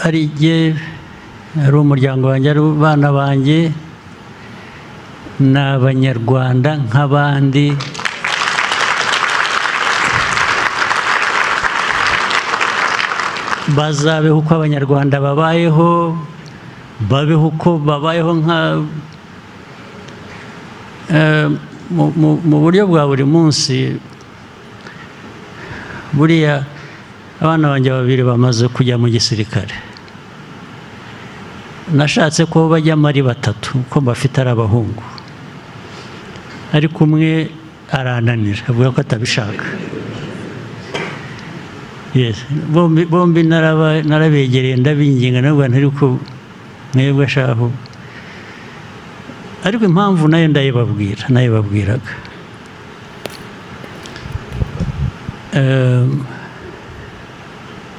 Ari jye, ari umuryango wanjye, ari abana banjye, ni Abanyarwanda nk'abandi. Bazabeho uko Abanyarwanda babayeho, babeho uko babayeho nka mu buryo bwa buri munsi. Buriya abana banjye babiri bamaze kujya mu gisirikare, nashatse ko bajyamo ari batatu kuko bafite ari abahungu, ariko umwe arananira avuga ko atabishaka. Yes, bombi narabegereye ndabinginga, nabwo ariko mwebwe ashaho. Ariko impamvu nayo ndayibabwira, nayibabwiraga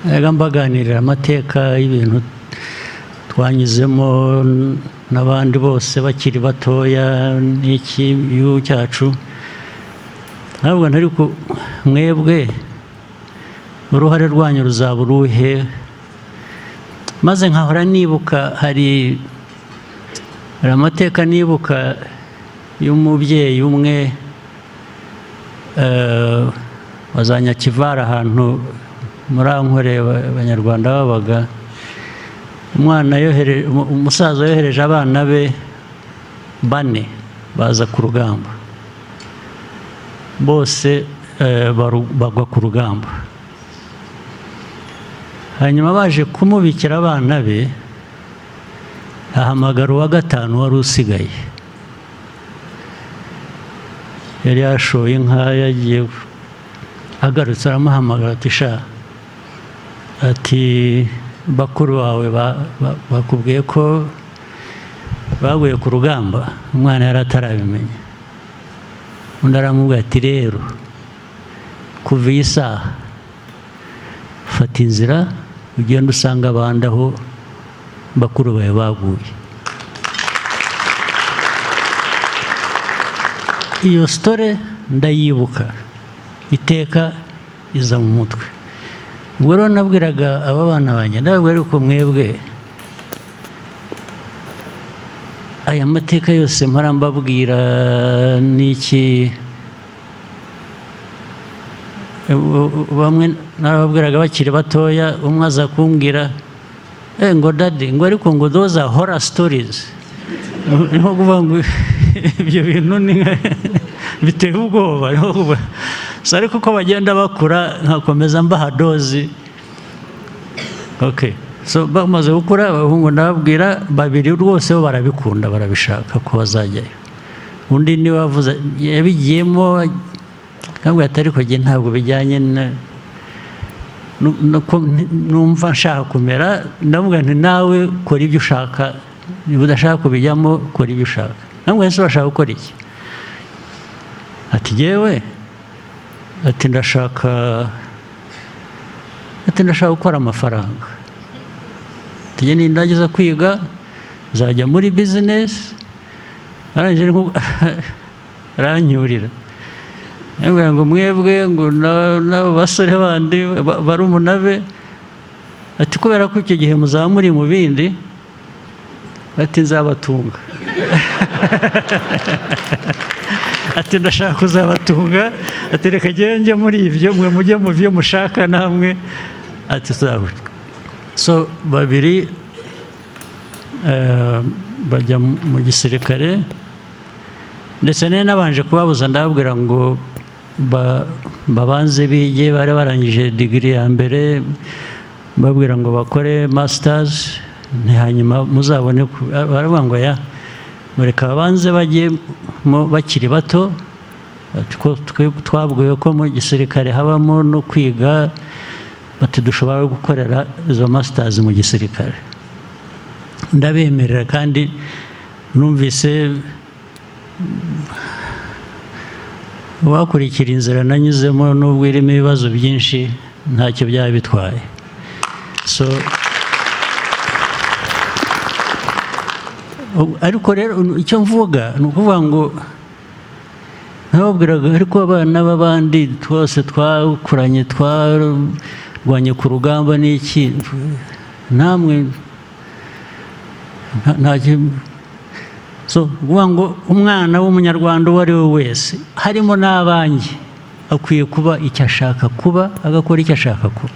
mbaganirira amateka y'ibintu twanyuzemo n'abandi bose bakiri batoya n'iki gihugu cyacu. Ntabwo ariko mwebwe uruhare rwanyu ruzaba uruhe? Maze nkahora nibuka, hari amateka nibuka y'umubyeyi umwe wa za Nyakivara, ahantu muri Ankore Abanyarwanda babaga. Umwana yohereje, umusaza yohereje abana be bane baza ku rugamba, bose bagwa ku rugamba. Hanyuma baje kumubikira abana be, ahamagara uwa gatanu wari usigaye, yari yashoye inka yagiye, agarutse aramuhamagara ati sha, ati bakuru bawe bakubwiye ko baguye ku rugamba. Umwana yari atarabimenya. Undi aramubwira ati rero kuva iyi saha fata inzira ugenda usanga abandi aho bakuru bawe baguye. Iyo story ndayibuka iteka iza mu mutwe. Ubwo rero nabwiraga aba bana banjye, ndababwira ariko mwebwe aya mateka yose mpora mbabwira n'iki, bamwe narababwiraga bakiri batoya, umwe aza kumbwira ngo daddy, ngo ariko ngo those are horror stories. Ni nko kuvuga ngo ibyo bintu ni biteye ubwoba. Ariko uko bagenda bakura nkakomeza mbaha dozi. Okay, so bamaze gukura abahungu ndababwira, babiri rwose bo barabikunda, barabishaka ko bazajyayo. Undi niwe wavuze yabigiyemo, akambwira ati ariko jye ntabwo bijyanye numva nshaka kumera. Ndamubwira nti nawe kora ibyo ushaka, niba udashaka kubijyamo kora ibyo ushaka. Ndamubwira nti urashaka gukora iki? Ati jyewe, ati ndashaka gukora amafaranga. Ati nindangiza kwiga nzajya muri business. Arangije aranyurira, ndamubwira ngo mwebwe ngo n'abo basore bandi barumuna be, ati kubera ko icyo gihe muzaba muri mu bindi, ati nzabatunga. Ati ndashaka kuzabatunga, ati reka njye muri ibyo, mwe mujye mu byo mushaka namwe, ati tuzabatunga. So babiri bajya mu gisirikare, ndetse nabanje kubabuza ndababwira ngo babanze bige, bari barangije degree ya mbere, babwira ngo bakore masters, hanyuma muzabone. Baravuga ngo ya mureka babanze bajye bakiri bato, twabwiwe ko mu gisirikare habamo no kwiga, bati dushobora gukorera izo masters mu gisirikare. Ndabemerera, kandi numvise wakurikira inzira nanyuzemo nubwo irimo ibibazo byinshi ntacyo byaba bitwaye. So ariko rero icyo mvuga ni ukuvuga ngo nababwiraga ariko abana b'abandi twose twakuranye twarwanye ku rugamba n'iki, Namwe nta so kuvuga ngo umwana w'Umunyarwanda uwo ari we wese, harimo n'abanjye, akwiye kuba icyo ashaka kuba, agakora icyo ashaka kuba.